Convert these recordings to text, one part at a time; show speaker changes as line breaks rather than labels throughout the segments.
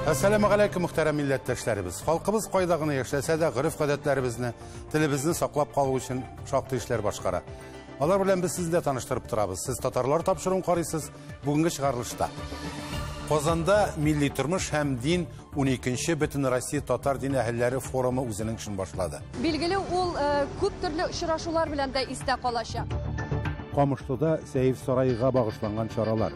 Әссәламү галәйкүм, мөхтәрәм милләттәшләребез. Халкыбыз кайда гына яшәсә дә, гореф-гадәтләребезне, телебезне саклап калу өчен шактый эшләр башкара. Алар белән без сезне дә таныштырып торабыз. Сез татарлар тапшыруын карыйсыз бүгенге чыгарылышта. Казанда милли тормыш һәм дин 12нче Бөтенроссия татар дин әһелләре форумы үзенең эшен башлады.
Билгеле, ул күп төрле очрашулар белән дә истә калачак.
Камышлыда Сәйф сарайга багышланган чаралар.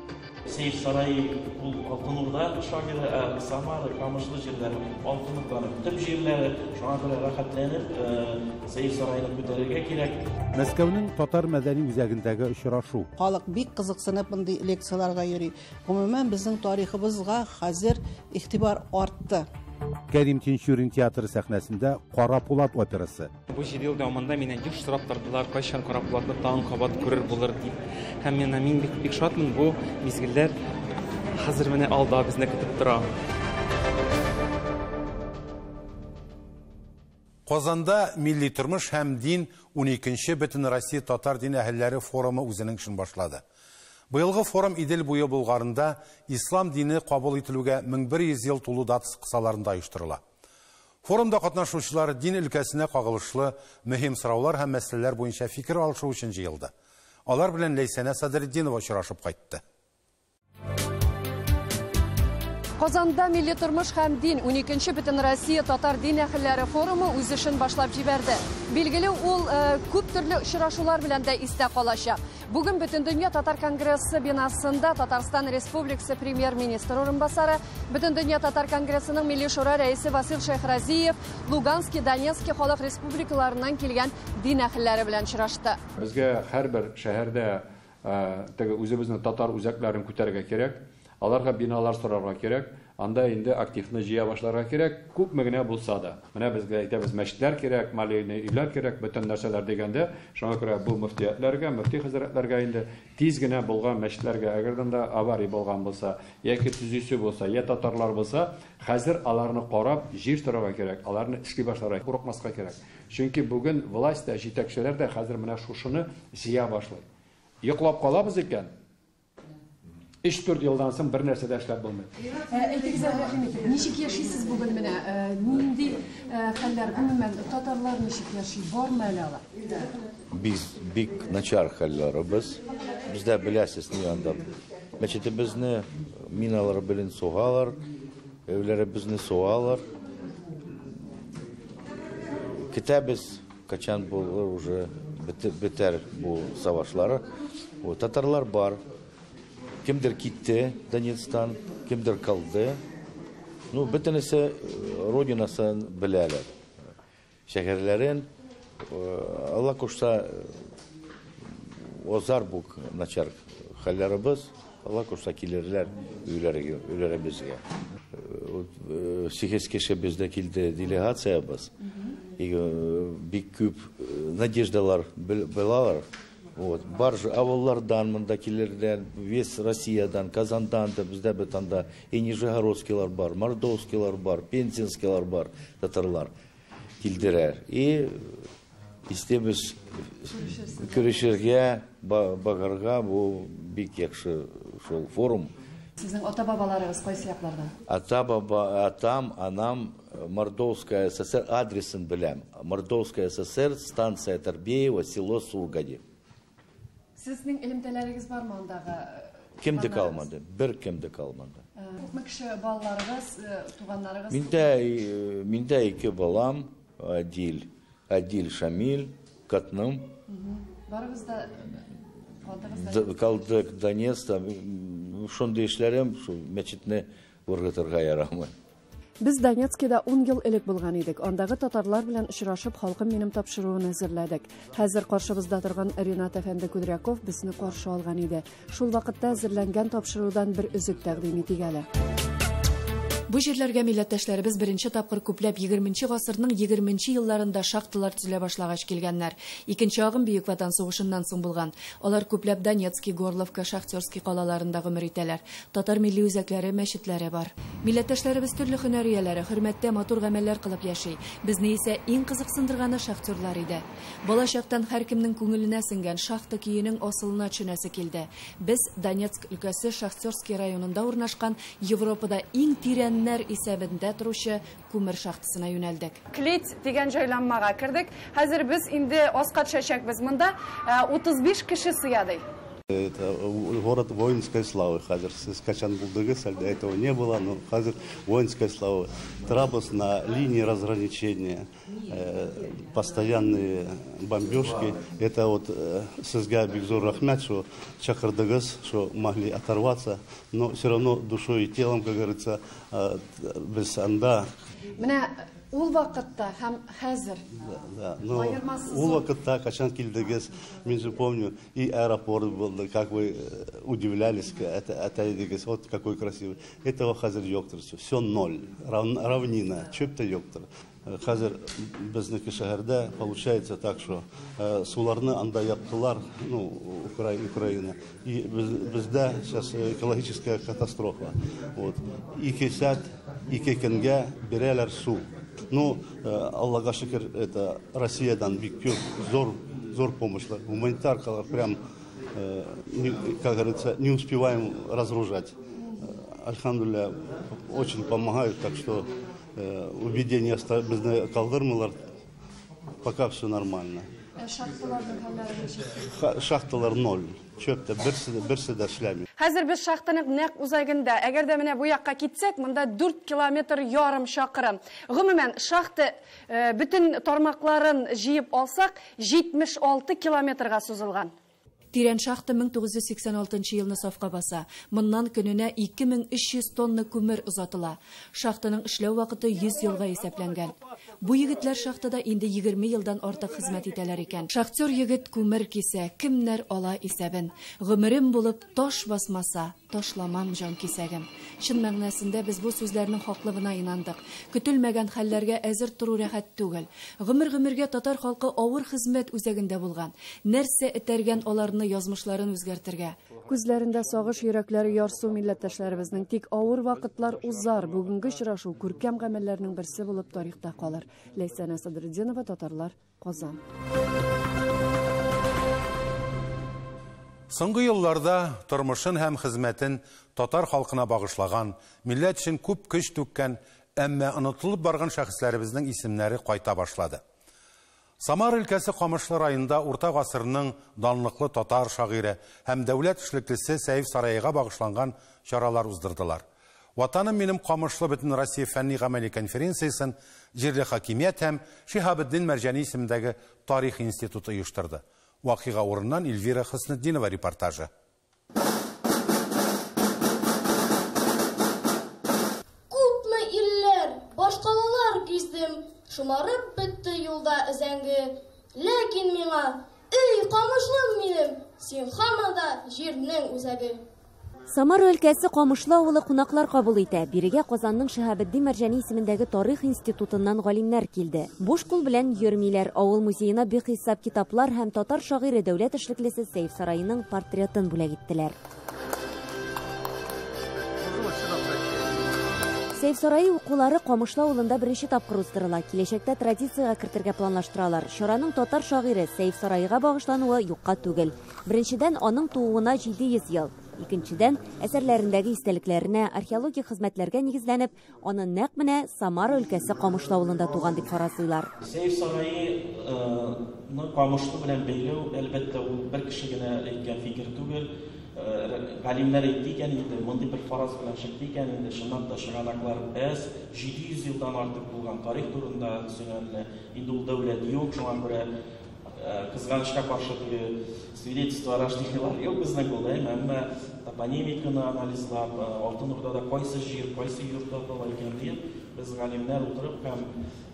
Сәйф сарае ул Алтын Урда шагыйре, ә Самара, Камышлы җирләре Алтын Урданың төп җирләре. Шуңа күрә рәхәтләнеп Сәйф сараен күтәрергә кирәк.
Мәскәүнең татар мәдәни үзәгендәге очрашу.
Халык бик кызыксынып мондый лекцияләргә йөри. Гомумән, безнең тарихыбызга хәзер игътибар артты.
Кәрим Тинчурин театры сәхнәсендә Кара Пулат операсы.
Бу 7 ел дәвамында мине еш сорап тордылар, кайчан Кара Пулатны тагын кабат күрер булыр дип. Һәм мин бик шатмын, бу мизгелләр хәзер менә алда безне көтеп тора.
Казанда милли тормыш һәм дин 12нче Бөтенроссия татар дин әһелләре форумы үзенең эшен башлады. Быелгы форум Идел буе Болгарында ислам дине кабул ителүгә 1100 ел тулу датасы кысаларында оештырыла. Форумда катнашучылар дин өлкәсенә кагылышлы мөһим сораулар һәм мәсьәләләр буенча фикер алышу өчен җыелды. Алар белән Ләйсәнә Садретдинова очрашып кайтты.
Казанда милли тормыш һәм дин 12нче Бөтенроссия татар дин әһелләре форумы үз эшен башлап җибәрде. Билгеле, ул күп төрле очрашулар белән дә истә калачак. Бүген Бөтендөнья татар конгрессы бинасында Татарстан Республикасы премьер-министры урынбасары, Бөтендөнья татар конгрессының Милли шура рәисе Васил Шәйхразиев Луганский, Донецкий халык республикаларыннан килгән дин әһелләре белән очрашты.
Безгә һәрбер шәһәрдә теге үзебезнең татар үзәкләрен күтәрергә кирәк. Аларга биналар сорарга кирәк, анда инде активны җыя башларга кирәк, күпме генә булса да. Менә безгә әйтәбез, мәчетләр кирәк, молельный өйләр кирәк, бөтен нәрсәләр дигәндә, шуңа күрә бу мөфтиятләргә, мөфти хәзрәтләргә инде тиз генә булган мәчетләргә, әгәр дә авария булган булса, яки төзүче булса, я татарлар булса, хәзер аларны карап, җир сорарга кирәк, аларны эшли башларга, курыкмаска кирәк. Чөнки бүген власть та, җитәкчеләр дә хәзер менә шушыны җыя башлый. Йоклап калабыз икән, 3-4 елдан соң бер нәрсә дә эшләп булмый.
Әйтегез әле, рәхим итеп, ничек яшисез бүген менә? Нинди хәлләр, гомумән, татарлар ничек яши, бармы әле алар?
Без бик начар хәлләребез. Бездә беләсез, ни анда. Мәчетебезне миналар белән сугалар, өйләребезне сугалар. Көтәбез, качан булыр уже бетәр бу савашлары. Татарлар бар. Кемдер китте Донецктан, кемдер калды. Ну, бөтенесе родинасын беләләр. Шәһәрләрен, Алла кушса, озар бу начар хәлләребез, Алла кушса килерләр өйләребезгә. 8 кеше бездә килде делегациябез. Бик күп надеждалар булалар. Вот, бар авыллардан монда килерләр, весь Россиядан, Казандан да бездә бит анда и нижегородскийлар бар, мордовскийлар бар, пензенскийлар бар, татарлар килдерәр. И истебез күрешергә, багарга, бу бик яхшы шул форум.
Сезнең ата-бабаларыгыз кайсы яклардан?
Ата-баба, атам, анам Мордовская ССР, адресын беләм. Мордовская ССР, станция Торбеево, село Сургади.
Сезнең элемтәләрегез бармы андагы?
Кем дә калмады, бер кем дә калмады.
Күпме кеше балаларыгыз, туганнарыгыз?
Миндә 2 балам, Адил, Адил Шамил, Катным.
Барыгыз да калдыгыз?
Калдык Донецкта. Шундый эшләрем, шул мәчетне ыргытырга ярамый.
Без Донецкида 10 ел элек булган идек. Андагы татарлар белән очрашып, халкым минем тапшыруын әзерләдек. Хәзер каршыбызда торган Ринат әфәнде Кудряков безне каршы алган иде. Шул вакытта әзерләнгән тапшырудан бер өзек тәкъдим итик әле. Бу җирләргә милләттәшләребез беренче тапкыр күпләп 20 гасырның 20 елларында шахталар төзелә башлагач килгәннәр. Икенче агым Бөек Ватан сугышыннан соң булган. Алар күпләп Донецкий, Горловка, Шахтерский калаларында гомер итәләр. Татар милли үзәкләре, мәчетләре бар. Милләттәшләребез төрле һөнәр ияләре, хөрмәттә матур гамәлләр кылып яши. Безне исә иң кызыксындырганы шахтерлар иде. Бала чактан һәркемнең күңеленә сеңгән шахта көенең асылына төшенәсе килде. Без Донецк өлкәсе Шахтерский районында урнашкан Европада иң тирән галимнәр исәбендә торучы күмер шахтасына юнәлдек. Клеть дигән җайланмага кердек. Хәзер без инде аска төшәчәкбез. Монда 35 кеше сыя ди.
Это город воинской славы. Хәзер сез кайчан булдыгыз, әлдә этого не было, но хәзер воинской славы. Торабыз на линии разграничения, постоянные бомбежки. Это вот сезгә бик зур рәхмәт, что чакырдыгыз, что могли оторваться, но все равно душой и телом, как говорится, без анда.
Менә ул вакытта һәм хәзер.
Да, но ул вакытта кайчан килдегез, мин же помню, и аэропорт был, как вы удивлялись, это идегез, вот какой красивый. Этого хәзер юктыр, все ноль, равнина, чүп тә юктыр. Хәзер безнеке шәһәрдә получается так, что суларны анда яптылар, ну, Украина. И бездә сейчас экологическая катастрофа. Вот. 2 сәгать, 2 көнгә бирәләр су. Ну, Аллага шөкер, это Россиядан бик күп зур, зур помощь. Гуманитаркалар прям, как говорится, не успеваем разгружать. Альхамдулилля, очень помогают, так что убеждение безне калдырмыйлар, пока все нормально.
Шахталарның хәлләре ничек?
Шахталар ноль. Чөп тә берсе дә эшләми.
Хәзер без шахтаның нәкъ үзәгендә. Әгәр дә менә бу якка китсәк, монда 4 километр ярым чакрым. Гомумән, шахта бөтен тармакларын җыеп алсак, 76 километрга сузылган. Тирән шахта 1986 елны сафка баса. Моннан көненә 2300 тонна күмер озатыла. Шахтаның эшләү вакыты 100 елга исәпләнгән. Бу егетләр шахтада инде 20 елдан артык хезмәт итәләр икән. Шахтер егет күмер кисә, кемнәр ала исәбен. Гомерем булып таш басмаса, ташламам җан кисәгем. Чын мәгънәсендә без бу сүзләрнең хаклыгына инандык. Көтелмәгән хәлләргә әзер тору рәхәт түгел. Гомер-гомергә татар халкы авыр хезмәт үзәгендә булган. Нәрсә этәргән аларны язмышларын үзгәртергә. Күзләрендә сагыш, йөрәкләре ярсу милләттәшләребезнең. Тик авыр вакытлар узар. Бүгенге очрашу күркәм гамәлләрнең берсе булып тарихта калыр. Ләйсәнә Садретдинова, Татарлар, Казан.
Соңгы елларда тормышын һәм хезмәтен татар халкына багышлаган, милләт өчен күп көч түккән, әмма онытылып барган шәхесләребезнең исемнәре кайта башлады. Самара өлкәсе Камышлы районында урта гасырның данлыклы татар шагыйре һәм дәүләт эшлеклесе Сәйф Сараига багышланган чаралар уздырдылар. Ватаным минем Камышлы бөтен Россия фәнни гамәли конференциясен җирле хакимият һәм Шиһабетдин Мәрҗани исемендәге тарих институты оештырды. Вакыйга урыннан Эльвира Хөснетдинова репортажы.
Күпме илләр, башкалалар гиздем, шомарып бетте юлда өзәңге. Ләкин миңа, эй, Камышлым минем, син һаман да җирнең үзәге.
Самара өлкәсе Камышлы авылы кунаклар кабул итә. Бирегә Казанның Шиһабетдин Мәрҗани исемендәге тарих институтыннан галимнәр килде. Буш кул белән йөрмиләр. Авыл музеена бихисап китаплар һәм татар шагыйре дәүләт эшлеклесе Сәйф Сараиның портретын бүләк иттеләр. Сәйф Сараи укулары Камышлы авылында беренче тапкыр уздырыла. Киләчәктә традициягә кертергә планлаштыралар. Чараның татар шагыйре Сәйф Сараига багышлануы юкка түгел. Беренчедән, аның тууына 700 ел. Икенчедән, әсәрләрендәге истәлекләренә, археологик хезмәтләргә нигезләнеп, аны нәкъ менә Самара өлкәсе Камышлы авылында туган дип фаразлыйлар.
Сәйф Сараины Камышлы белән бәйләү, әлбәттә, ул бер кеше генә әйткән фикер түгел. Галимнәр әйтте икән инде, мондый бер фараз белән чыкты икән инде, чынлап та чыганаклар әз, 700 елдан артык булган тарих турында сөйләнелә. Инде ул дәүләт юк, шуңа күрә кызганычка каршы теге свидетельство рождениелар юк безнең кулда, әмма топонимиканы анализлап, Алтын Урдада кайсы җир, кайсы йорт атала икән дип, без галимнәр утырып һәм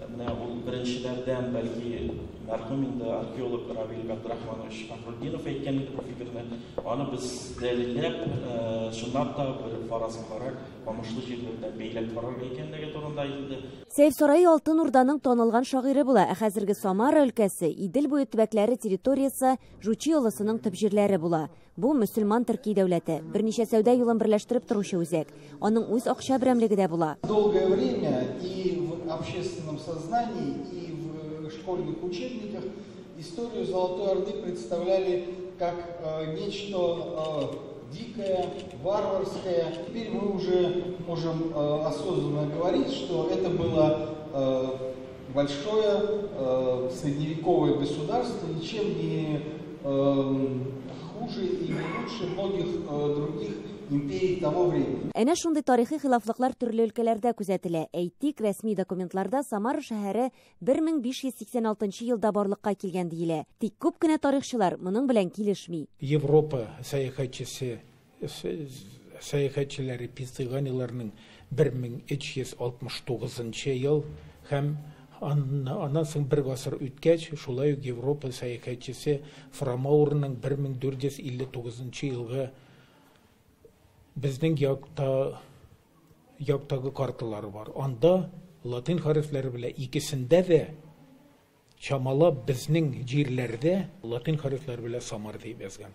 менә ул беренчеләрдән бәлки мәрхүм инде археолог Равил Габдрахманович Фахрутдинов әйткән иде бу фикерне. Аны без дәлилләп, чынлап та бер фараз буларак Камышлы җирләрдә бәйләп карарга икәнлеге турында әйтелде.
Сәйф Сараи Алтын Урданың танылган шагыйре була. Ә хәзерге Самара өлкәсе, Идел буе төбәкләре территориясе Жучи олысының төп җирләре була. Бу мөселман төрки дәүләте, берничә сәүдә юлын берләштереп торучы үзәк. Аның үз акча берәмлеге дә була.
Долгое время и в общественном сознании, и в школьных учебниках историю Золотой Орды представляли как нечто дикое, варварское. Теперь мы уже можем осознанно говорить, что это было большое средневековое государство, ничем не хуже и не лучше многих других империй того времени.
Әнә шундый тарихи хилафлыклар төрле өлкәләрдә күзәтелә. Әйтик, рәсми документларда Самара шәһәре 1586 елда барлыкка килгән диелә. Тик күп кенә тарихчылар моның белән килешми.
Европа сәяхәтчесе сәяхәтчеләре Пиццеганиларның 1369 ел һәм аннан соң бер гасыр үткәч, шулай ук Европа сәяхәтчесе Фрамаурның 1459 елгы безнең яктагы карталары бар. Анда латин хәрефләре белән икесендә дә чамалап безнең җирләрдә латин хәрефләре белән Самар дип язган.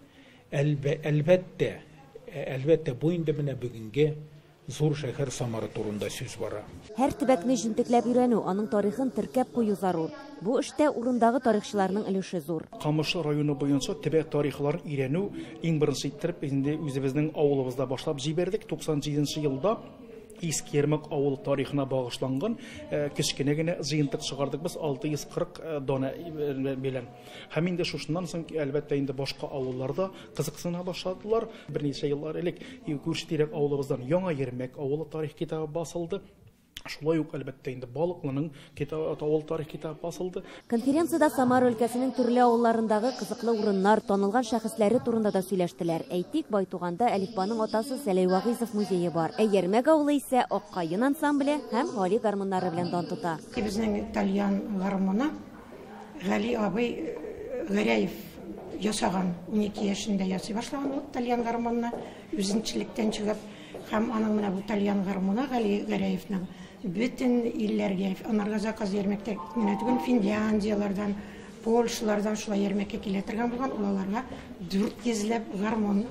Әлбәттә, әлбәттә, бу инде менә бүгенге зур шәһәр Самара турында сүз бара.
Һәр төбәкне җентекләп өйрәнү, аның тарихын теркәп кую зарур. Бу эштә урындагы тарихчыларның өлеше зур.
Камышлы районы буенча төбәк тарихларын өйрәнү иң беренче иттереп инде үзебезнең авылыбызда башлап җибәрдек. 97 елда Иске Ярмәк авылы тарихына багышланган кечкенә генә җыентык чыгардык без 640 дана белән. Һәм инде шушыннан соң әлбәттә инде башка авылларда кызыксына башладылар. Берничә еллар элек күрше-тирәк авылыбыздан Яңа Ярмәк авылы тарих китабы басылды. Шулай ук әлбәттә инде Балыклының авыл тарих китабы басылды.
Конференциядә Самара өлкәсенең төрле авылларындагы кызыклы урыннар, танылган шәхесләре турында да сөйләштеләр. Әйтик, Байтуганда Әлифбаның атасы Сәләй Вагыйзов музее бар. Ә Ярмәк авылы исә Аккаен ансамбле һәм Гали гармуннары белән дан тота.
Безнең итальян гармуны Гали абый Гәрәев ясаган, 12 яшендә ясый башлаган ул итальян гармунны, үзенчелектән чыгып. Һәм аның менә бу итальян гармуны Гали Гәрәевның бөтен илләргә, анарга заказ Ярмәктә генә түгел, Финляндиялардан, Польшалардан шулай Ярмәккә килә торган булган, ул аларга 400 ләп гармун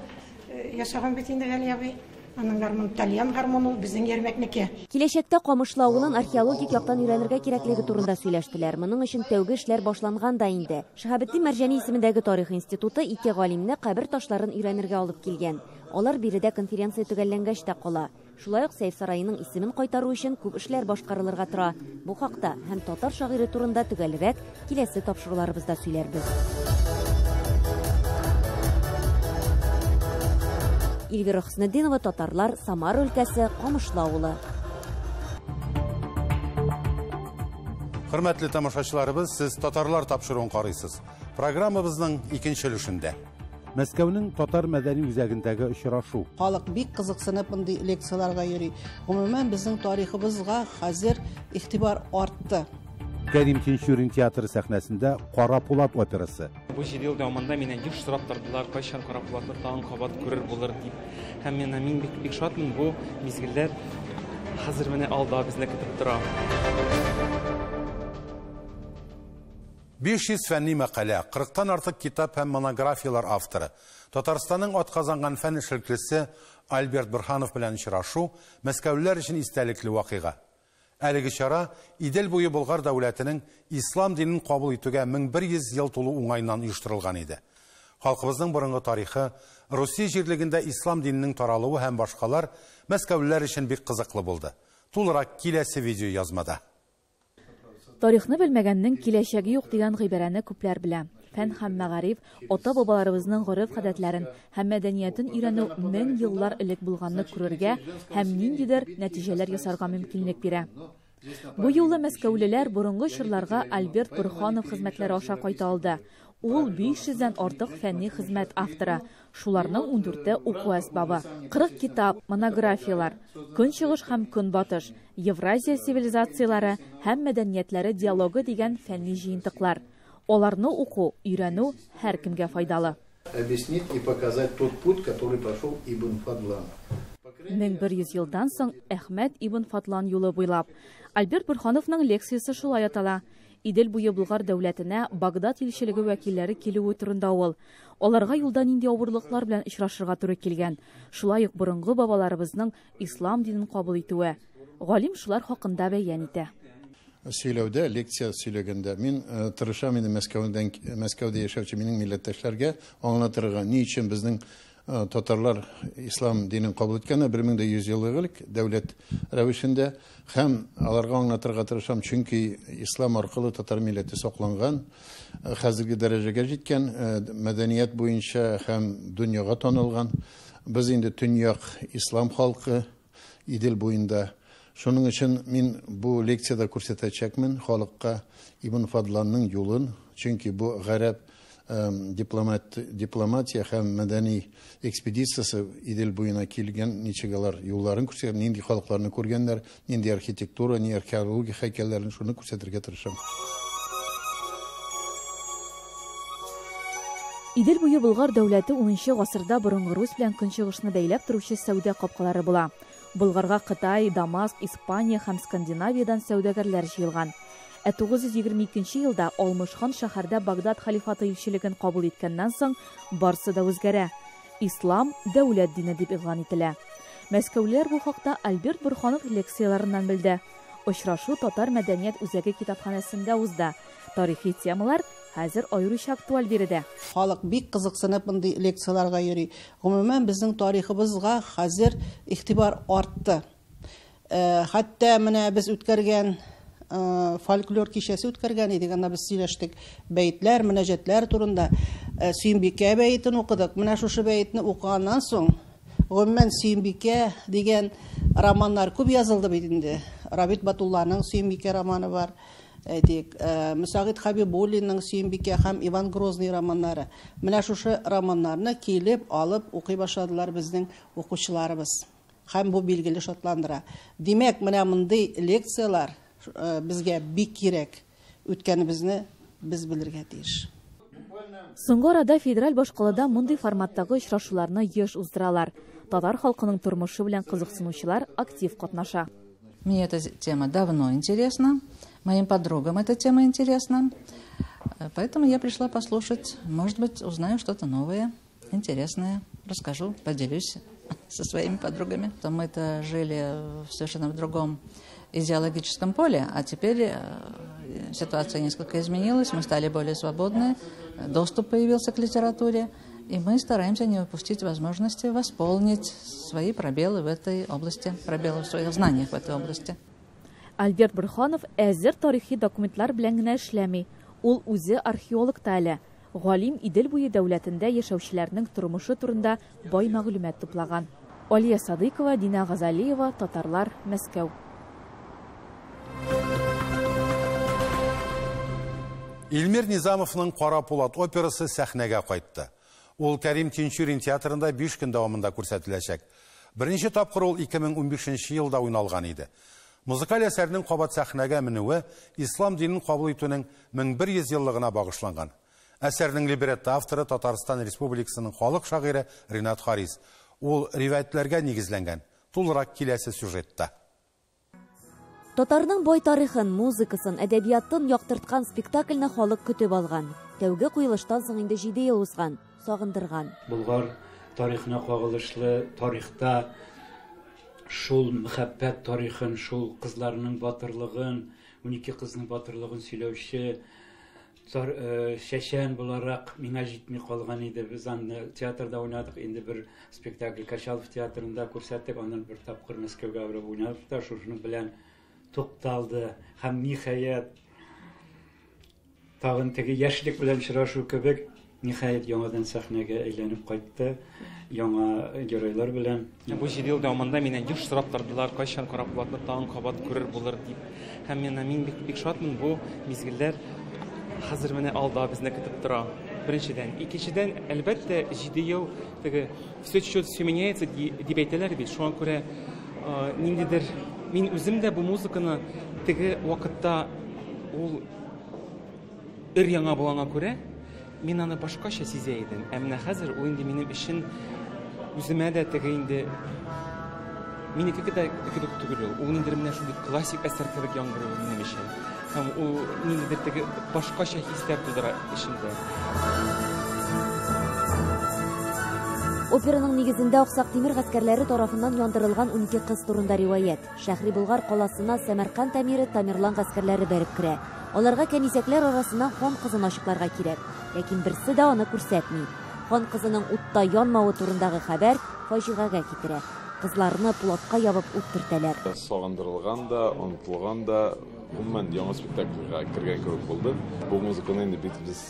ясаган бит инде Гали абый. Аның гармун, итальян гармуны ул безнең Ярмәкнеке.
Киләчәктә Камышлы авылын археологик яктан өйрәнергә кирәклеге турында сөйләштеләр. Моның өчен тәүге эшләр башланган да инде. Шиһабетдин Мәрҗани исемендәге тарих институты ике галимне кабер ташларын өйрәнергә алып килгән. Алар биредә конференция төгәлләнгәч тә кала. Шулай ук Сәйф сараеның исемен кайтару өчен күп эшләр башкарылырга тора. Бу хакта һәм татар шагыйре турында төгәлрәк киләсе тапшыруларыбызда сөйләрбез. Эльвира Хөснетдинова, Татарлар, Самара өлкәсе, Камышлы авылы.
Хөрмәтле тамашачыларыбыз, сез Татарлар тапшыруын карыйсыз. Программабызның икенче өлешендә Мәскәүнең татар мәдәни үзәгендәге очрашу.
Халык бик кызыксынып мондый лекцияләргә йөри. Гомумән, безнең тарихыбызга хәзер игътибар артты.
Кәрим Тинчурин театры сәхнәсендә Кара Пулат операсы.
Бу 7 ел дәвамында мине еш сорап тордылар, кайчан Кара Пулатны тагын кабат күрер булыр дип. Һәм мин бик шатмын, бу мизгелләр хәзер менә алда безне көтеп тора.
500 фәнни мәкалә, 40-тан артык китап һәм монографиялар авторы. Татарстанның атказанган фән эшлеклесе Альберт Борһанов белән очрашу Мәскәүлеләр өчен истәлекле вакыйга. Әлеге чара Идел буе Болгар дәүләтенең ислам динен кабул итүгә 1100 ел тулу уңаеннан оештырылган иде. Халкыбызның борынгы тарихы, Русия җирлегендә ислам диненең таралуы һәм башкалар мәскәүлеләр өчен бик кызыклы булды. Тулырак киләсе видео язмада.
Тарихны белмәгәннең киләчәге юк дигән гыйбарәне күпләр белә. Фән һәм мәгариф ата-бабаларыбызның гореф-гадәтләрен һәм мәдәниятен өйрәнү мең еллар элек булганны күрергә һәм ниндидер нәтиҗәләр ясарга мөмкинлек бирә. Бу юлы мәскәүлеләр борынгы чорларга Альберт Борһанов хезмәтләре аша кайта алды. Ул 500-дән артык фәнни хезмәт авторы. Шуларның 14-е уку әсбабы. 40 китап, монографиялар, Көнчыгыш һәм Көнбатыш, Евразия цивилизациялары һәм мәдәниятләре диалогы дигән фәнни җыентыклар. Аларны уку, өйрәнү һәркемгә файдалы.
Объяснить и показать тот путь, который прошел Ибн Фадлан.
1100 елдан соң Әхмәт Ибн Фадлан юлы буйлап. Альберт Борһановның лекциясе шулай атала. Идел буе Болгар дәүләтенә Багдад илчелеге вәкилләре килүе турында ул. Аларга юлда нинди авырлыклар белән очрашырга туры килгән. Шулай ук борынгы бабаларыбызның ислам динен кабул итүе. Галим шулар хакында бәян итә.
Сөйләүдә, лекция сөйләгәндә мин тырышам инде Мәскәүдә яшәүче минем милләттәшләргә аңлатырга, ни өчен безнең Татарлар ислам динен кабул иткәннәр 1100 ел элек дәүләт рәвешендә, һәм аларга аңлатырга тырышам, чөнки ислам аркылы татар милләте сакланган, хәзерге дәрәҗәгә җиткән, мәдәният буенча һәм дөньяга танылган. Без инде төньяк ислам халкы Идел буенда. Шуның өчен мин бу лекциядә күрсәтәчәкмен халыкка Ибн Фадланның юлын, чөнки бу гарәп дипломатия һәм мәдәни экспедициясе Идел буена килгән, ничек алар юлларын күрсәткән, нинди халыкларны күргәннәр, нинди архитектура, ни археология һәйкәлләрен, шуны күрсәтергә тырышам.
Идел буе Болгар дәүләте унынчы гасырда борынгы Русь белән Көнчыгышны бәйләп торучы сәүдә капкалары була. Болгарга Кытай, Дамаск, Испания һәм Скандинавиядән сәүдәгәрләр җыелган. Ә 922 нче елда Алмыш хан шәһәрдә Багдад халифаты илчелеген кабул иткәннән соң, барсы да үзгәрә. Ислам, дәүләт дине дип игълан ителә. Мәскәүлеләр бу хакта Альберт Борһанов лекцияләреннән белде. Очрашу Татар мәдәният үзәге китапханәсендә узды. Тарихи темалар хәзер аеруча актуаль биредә.
Халык бик кызыксынып мондый лекцияләргә йөри. Гомумән, безнең тарихыбызга хәзер игътибар артты. Хәтта менә без үткәргән фольклор кичәсе үткәргән идек, анда без сөйләштек бәетләр, мөнәҗәтләр турында. Сөембикә бәетен укыдык. Менә шушы бәетне укыганнан соң, гомумән, Сөембикә дигән романнар күп язылды бит инде. Рабит Батулланың Сөембикә романы бар. Әйтик, Мөсәгыйть Хәбибуллинның Сөембикә һәм Иван Грозный романнары. Менә шушы романнарны килеп, алып укый башладылар безнең укучыларыбыз. Һәм бу билгеле шатландыра. Димәк, менә мондый лекцияләр безгә бик кирәк. Үткәнебезне без белергә тиеш.
Соңгы арада федераль башкалада мондый форматтагы очрашуларны еш уздыралар. Татар халкының тормышы белән кызыксынучылар актив катнаша.
Мне эта тема давно интересна, моим подругам эта тема интересна, поэтому я пришла послушать, может быть, узнаю что-то новое, интересное, расскажу, поделюсь со своими подругами. Мы-то жили в совершенно в другом идеологическом поле, а теперь ситуация несколько изменилась, мы стали более свободны, доступ появился к литературе, и мы стараемся не упустить возможности восполнить свои пробелы в этой области, пробелы в своих знаниях в этой области.
Альберт Борһанов әзер тарихи документлар белән генә эшләми. Ул үзе археолог та әле. Галим Идел буе дәүләтендә яшәүчеләрнең тормышы турында бай мәгълүмат туплаган. Алия Садыйкова, Динә Газалиева, Татарлар, Мәскәү.
Илмир Низамовның Кара Пулат операсы сәхнәгә кайтты. Ул Кәрим Тинчурин театрында 5 көн дәвамында күрсәтеләчәк. Беренче тапкыр ул 2015 елда уйналган иде. Музыкаль әсәрнең кабат сәхнәгә менүе ислам динен кабул итүнең 1100 еллыгына багышланган. Әсәрнең либретто авторы Татарстан Республикасының халык шагыйре Ринат Харис. Ул риваятләргә нигезләнгән. Тулырак киләсе сюжетта.
Татарның бай тарихын, музыкасын, әдәбиятын яктырткан спектакльне халык көтеп алган. Тәүге куелыштан соң инде 7 ел узган, сагындырган.
Болгар тарихына кагылышлы тарихта шул мәхәббәт тарихын, шул кызларның батырлыгын, 12 кызның батырлыгын сөйләүче чәчән буларак миңа җитми калган иде. Без аны театрда уйнадык, инде бер спектакль Качалов театрында күрсәттек, аннан бер тапкыр Мәскәүгә барып уйнадык та, шушының белән тукталды. Һәм ниһаять тагын теге яшьлек белән очрашу кебек, ниһаять яңадан сәхнәгә әйләнеп кайтты, яңа геройлар белән.
Бу 7 ел дәвамында миннән еш сорап тордылар, кайчан Кара Пулатны тагын кабат күрер булыр дип. Һәм мин бик шатмын, бу мизгелләр хәзер менә алда безне көтеп тора. Беренчедән. Икенчедән, әлбәттә, 7 ел теге все чуть-чуть все меняется дип әйтәләр бит. Шуңа күрә ниндидер мин үзем дә бу музыканы теге вакытта ул өр яңа булганга күрә, мин аны башкача сизә идем. Ә менә хәзер ул инде минем өчен үземә дә теге инде минеке дә кебек түгел ул. Ул инде менә шундый классик әсәр кебек яңгырый ул минем өчен. Һәм ул ниндидер теге башкача хисләр тудыра эчемдә.
Операның нигезендә Аксак Тимер гаскәрләре тарафыннан яндырылган 12 кыз турында риваять. Шәһри Болгар каласына Сәмәрканд әмире Тамерлан гаскәрләре бәреп керә. Аларга кәнисәкләр арасыннан хан кызын ачыкларга кирәк. Ләкин берсе дә аны күрсәтми. Хан кызының утта янмавы турындагы хәбәр фаҗигагә китерә. Кызларны пулатка ябып ут төртәләр.
Сагындырылган да, онытылган да, гомумән яңа спектакльгә кергән кебек булды. Бу музыканы инде бит без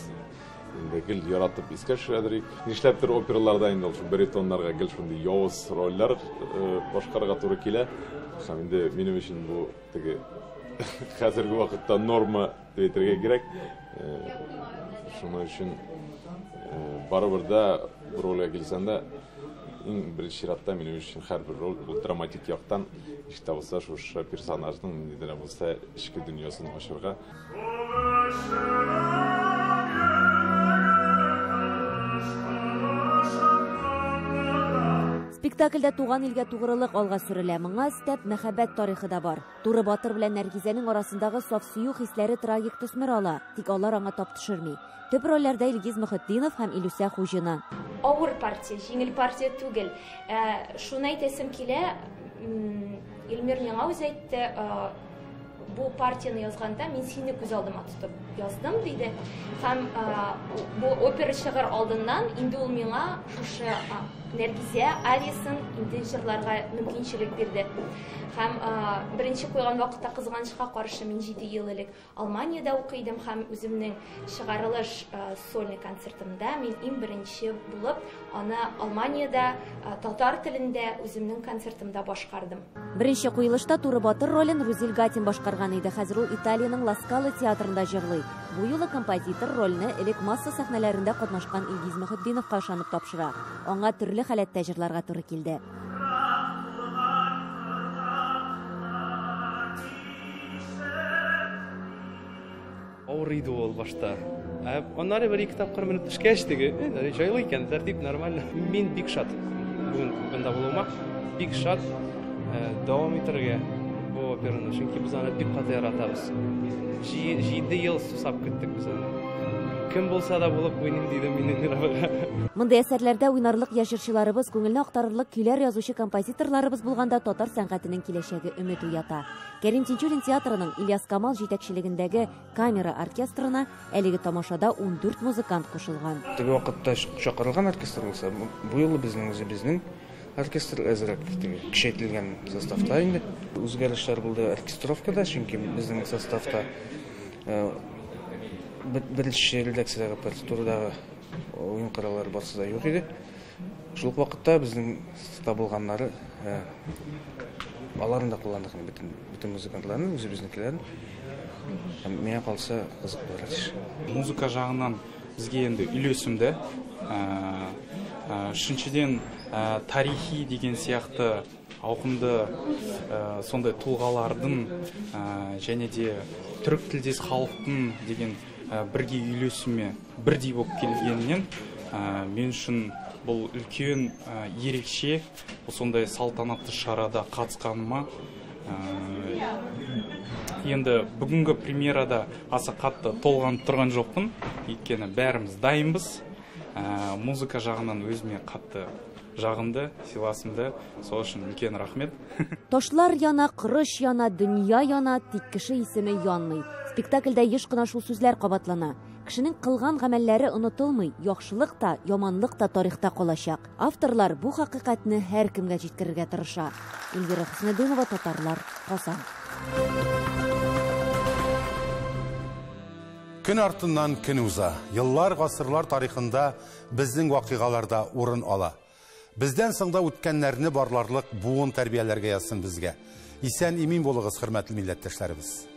инде гел яратып искә төшерәдер. Нишләптер операларда инде ул баритоннарга гел шундый явыз рольләр башкарырга туры килә. Һәм инде минем өчен бу теге хәзерге вакытта норма дип әйтергә кирәк. Шуның өчен барыбер да бу рольгә килсәң дә, иң беренче чиратта минем өчен һәрбер роль ул драматик яктан ничек тә булса шушы персонажның нинди дә булса эчке дөньясын ачырга.
Спектакльдә туган илгә тугрылык алга сөрелә. Моңа өстәп мәхәббәт тарихы да бар. Туры батыр белән Нәргизәнең арасындагы саф сөю хисләре трагик төсмер ала, тик алар аңа тап төшерми. Төп рольләрдә Илгиз Мөхетдинов һәм Илүсә Хуҗина.
Авыр партия, җиңел партия түгел. Шуны әйтәсем килә, Илмир миңа үзе әйтте, бу партияне язганда мин сине күз алдыма тотып яздым, диде. Һәм бу опера чыгар алдыннан инде ул миңа шушы Нәргизә ариясын инде җырларга мөмкинчелек бирде. Һәм беренче куйган вакытта кызганычка каршы мин 7 ел элек Алманиядә укый идем һәм үземнең чыгарылыш сольный концертымда мин иң беренче булып аны Алманиядә татар телендә үземнең концертымда башкардым.
Беренче куелышта Туры батыр ролен Рузил Гатин башкарган иде. Хәзер ул Италиянең Ла Скала театрында җырлый. Бу юлы композитор рольне элек масса сәхнәләрендә катнашкан Илгиз Мөхетдиновка ышанып тапшыра. Аңа төрле халәттә җырларга туры килде.
Авыр иде ул башта. Аннары бер ике тапкыр менеп төшкәч, теге, җайлы икән, тәртип нормально. Мин бик шат бүген монда булуыма, бик шат дәвам итәргә бу операны, чөнки без аны бик каты яратабыз. 7 ел сусап көттек без аны. Кем булса да булып уйныйм дидем мин Эльмира абыйга.
Мондый әсәрләрдә уйнарлык яшь җырчыларыбыз, күңелне актарырлык көйләр язучы композиторларыбыз булганда татар сәнгатенең киләчәге өмет уята. Кәрим Тинчурин театрының Ильяс Камал җитәкчелегендәге камера оркестрына әлеге тамашада 14 музыкант кушылган.
Теге вакытта чакырылган оркестр булса, бу юлы безнең үзебезнең оркестр әзрәк теге көчәйтелгән составта инде. Үзгәрешләр булды оркестровкада, чөнки безнең составта беренче редакциядәге партитурадагы уен кораллары барысы да юк иде. Шул ук вакытта безнең табылганнары, аларны да кулландык инде, бөтен музыкантларны, үзебезнекеләрен. Һәм миңа калса кызык булыр эш.
Музыка жағынан бізге енді үйлесімді, үшіншіден, тарихи деген сияқты ауқымды, сондай тұлғалардың, және де түрік тілдес халықтың деген бірге үйлесіме бірдей болып келгенінен, мен үшін бұл үлкен ерекше, бұл сондай салтанатты шарада қатысқаныма, енді бүгінгі премьерада аса қатты толғанып тұрған жоқпын, өйткені бәріміз дайынбыз. Музыка жағынан өзіме қатты жағымды, сыйласымды, сол үшін үлкен рахмет.
Ташлар яна, корыч яна, дөнья яна, тик кеше исеме янмый. Спектакльдә еш кына шул сүзләр кабатлана. Кешенең кылган гамәлләре онытылмый, яхшылык та, яманлык та тарихта калачак. Авторлар бу хакыйкатьне һәркемгә җиткерергә тырыша. Эльвира Хөснетдинова, Татарлар, Казан.
Көн артыннан көн уза. Еллар, гасырлар тарихында безнең вакыйгаларда урын ала. Бездән соң да үткәннәрне барларлык буын тәрбияләргә язсын безгә. Исән имин булыгыз, хөрмәтле милләттәшләребез.